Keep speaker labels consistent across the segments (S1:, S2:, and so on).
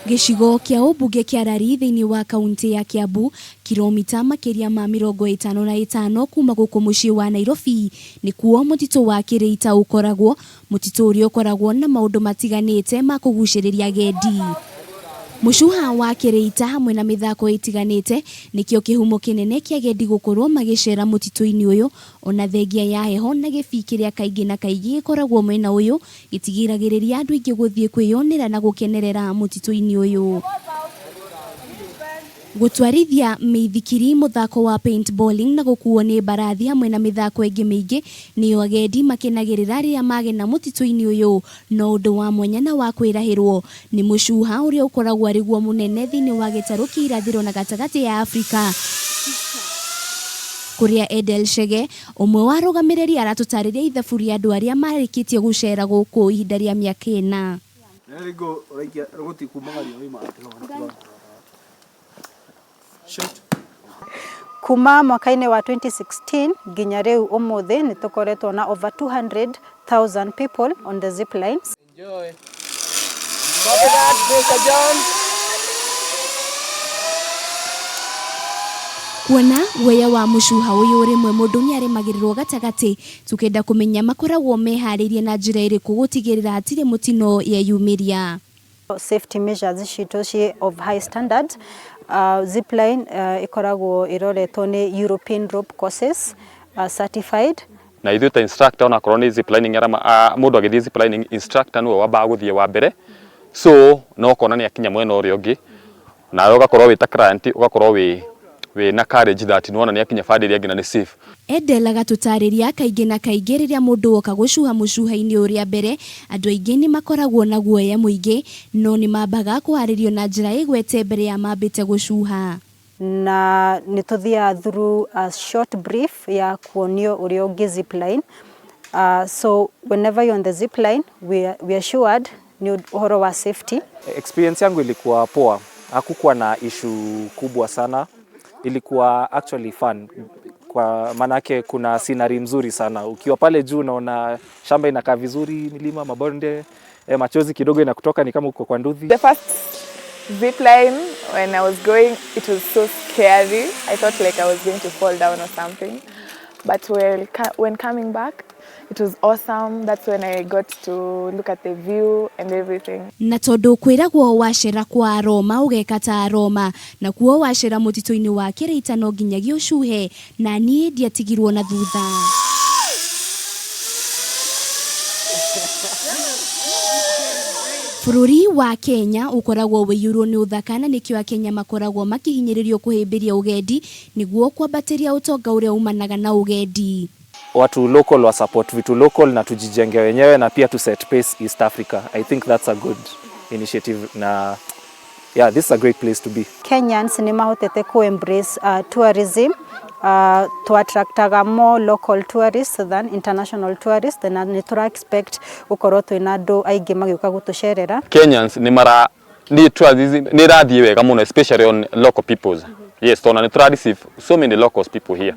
S1: Gĩcigo kĩa ũmbunge kĩa Lari thĩinĩ wa kauntĩ ya Kiambu, kiromita makĩria ma 55 kuma gũkũ mũciĩ wa Nairobi, nĩkuo mũtitũ wa Kĩrĩita ũkoragwo, mũtitũ ũrĩa ũkoragwo na maũndũ matiganĩte ma kũgucĩrĩria agendi. Mũcuha wa Kĩrĩita hamwe na mĩthako ĩtiganĩte nĩkĩo kĩhumo kĩnene kĩa agendi gũkorwo magĩcera mũtitũ-inĩ ũyũ, ona thengia ya heho na gĩbii kĩrĩa kaingĩ na kaingĩ gĩkoragwo mwena ũyũ gĩtigiragĩrĩria andũ aingĩ gũthiĩ kwĩyonera na gũkenerera mũtitũ-inĩ ũyũ. Gũtwarithia mĩithikiri, mũthako wa paintballing na gũkuo nĩ mbarathi hamwe na mĩthako ĩngĩ mĩingĩ nĩyo agendi makenagĩrĩra rĩrĩa magena mũtitũ-inĩ ũyũ. No ũndũ wa mwanya na wa kwĩrahĩrwo nĩ mũcuha ũrĩa ũkoragwo arĩ guo mũnene thĩinĩ wa gĩtarũ kĩa irathĩro na gatagatĩ ya Afrika, kũrĩa Edel Chege, ũmwe wa arũgamĩrĩri aratũtarĩria ithabu rĩa andũ arĩa marĩkĩtie gũcera gũkũ ihinda rĩa mĩaka ĩna.
S2: Kuma mwaka-inĩ wa 2016 nginya rĩu ũmũthĩ nĩ tũkoretwo na over 200,000 people on the zip lines.
S3: Enjoy. Copy that, Mr. John.
S1: Kuona guoya wa mũcuha ũyũ rĩmwe mũndũ nĩaremagĩrĩrwo gatagatĩ, tũkenda kũmenya makoragwo meharĩirie na njĩra ĩrĩkũ gũtigĩrĩra hatirĩ mũtino yeyumĩria.
S2: Safety measures citũ ci of high standard. Zipline ĩkoragwo ĩroretwo nĩ European rope courses certified.
S4: Na ithuĩ ta instructor onakorwo nĩ ziplining arama mũndũ agĩthiĩ ziplining instructor nĩwe wambaga gũthiĩ wa mbere, so na ũkona nĩ akinya mwena ũrĩa ũngĩ, nawe ũgakorwo wĩ ta client ũgakorwo wĩ wĩ na courage that nĩwona nĩ akinya bande ĩrĩa ĩngĩ na nĩ safe.
S1: Edel agatũtarĩria kaingĩ na kaingĩ rĩrĩa mũndũ oka gũcuha mũcuha-inĩ ũrĩa mbere, andũ aingĩ nĩ makoragwo na guoya mũingĩ, no nĩ mambaga kũharĩrio na njĩra ĩgwete mbere ya mambĩte gũcuha.
S2: Na nĩ tũthiaga through a short brief ya kuonio ũrĩa ũngĩ zipline. So whenever you're on the zipline, we are assured nĩ ũhoro wa safety.
S5: Experience yangu ilikuwa poa, hakukuwa na issue kubwa sana, ilikuwa actually fun kwa manake kuna scenery mzuri sana. Ukiwa pale juu unaona shamba inakaa vizuri, milima, mabonde, machozi kidogo inakutoka ni kama uko kwa nduthi.
S6: The first zip line when I was going, it was so scary. I thought like I was going to fall down or something. But when coming back, it was awesome. That's when I got to look at the view and everything.
S1: Na tondu kwiragwo wacera kwa Roma ugeka ta Roma, na kuo wacera mũtitũ-inĩ wa Kĩrĩita no nginyagia ũcuhe, na niĩ ndiatigirwo na thutha. Bũrũri wa Kenya ũkoragwo ũiyũirwo nĩ ũthaka na nĩkĩo Akenya makoragwo makĩhinyĩrĩrio kũhĩmbĩria ũgendi nĩguo kwambatĩria ũtonga ũrĩa umanaga na ũgendi.
S5: Watu local wa support vitu local na tujijenge wenyewe na pia tu set pace East Africa. I think that's a good initiative na yeah, this is a great place to be.
S2: Kenyans nĩ mahotete ku embrace tourism, to attractaga more local tourists than international tourists, na nĩ tũra expect gũkorwo twĩna andũ aingĩ magĩũka gũtũcerera.
S4: Kenyans nĩ mara nĩ tourism nĩ ĩrathiĩ wega mũno especially on local peoples. Yes, tondũ nĩ tũra receive so many local people here.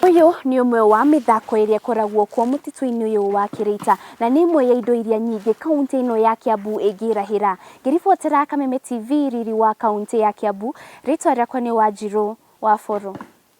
S1: Ũyũ nĩ ũmwe wa mĩthako ĩrĩa ĩkoragwo kuo mũtitũ-inĩ ũyũ wa Kĩrĩita na nĩ ĩmwe ya indo iria nyingĩ kaunti ĩno ya Kiambu ĩngĩrahĩra. Ngĩribotera Kameme TV riri wa kaunti ya Kiambu, rĩtwa rĩakwa nĩ Wanjirũ wa Boro.